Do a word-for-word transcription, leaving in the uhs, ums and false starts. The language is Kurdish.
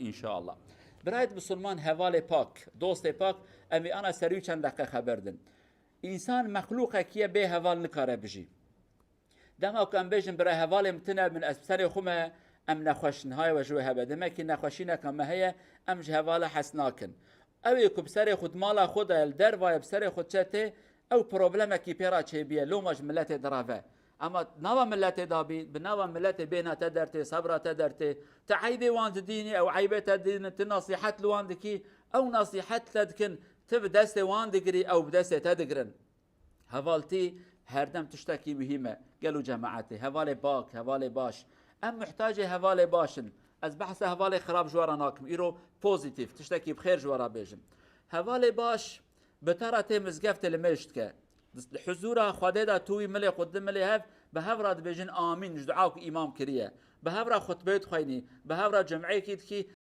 Înşallah. Birayet Musulman, hevalê pak, dostê pak, em ê ana ser wî çend deqe xeber din. Însan mexlûqekî ye, bê heval nikare bijî. Dema ku em bêjin bira hevalê min tune bin, ez bi serê xwe me, em nexweş in, haye we ji wê hebe. Demekî nexweşîneka me heye, em ji hevala hes nakin. Ew ê ku bi serê xwe di mala xwe de ye, li derva ye, bi serê xwe diçe tê, ew problemekî pê re çêbiye, loma ji miletê direve. Ema nava miletê dabî, bi nava miletê bêhna te dertê, sebra te dertê, te eybê wan didînî, ew eybê te didînin, tu nasîhet li wan dikî, ew nasîhet te dikin, tu bi destê wan digirî, ew bi destê te digirin. Hevaltî her dem tiştekî muhîm e. Gelo cemaetê, hevalê pak, hevalê baş. Em muhtacê hevalê baş in. Ez behsa hevalê xirab ji we re nakim. Îro pozîtîf, tiştekî bi xêr ji we re bêjim. Hevalê baş bi te re tê mizgeftê li mêj dike. Di huzûra Xwedê de tu wî milê xwe di milê hev, bi hev re dibêjin amîn ji dua ku îmam kiriye. Bi hev re xutbeyê dixweyinî, bi hev re cumeyekî dikî,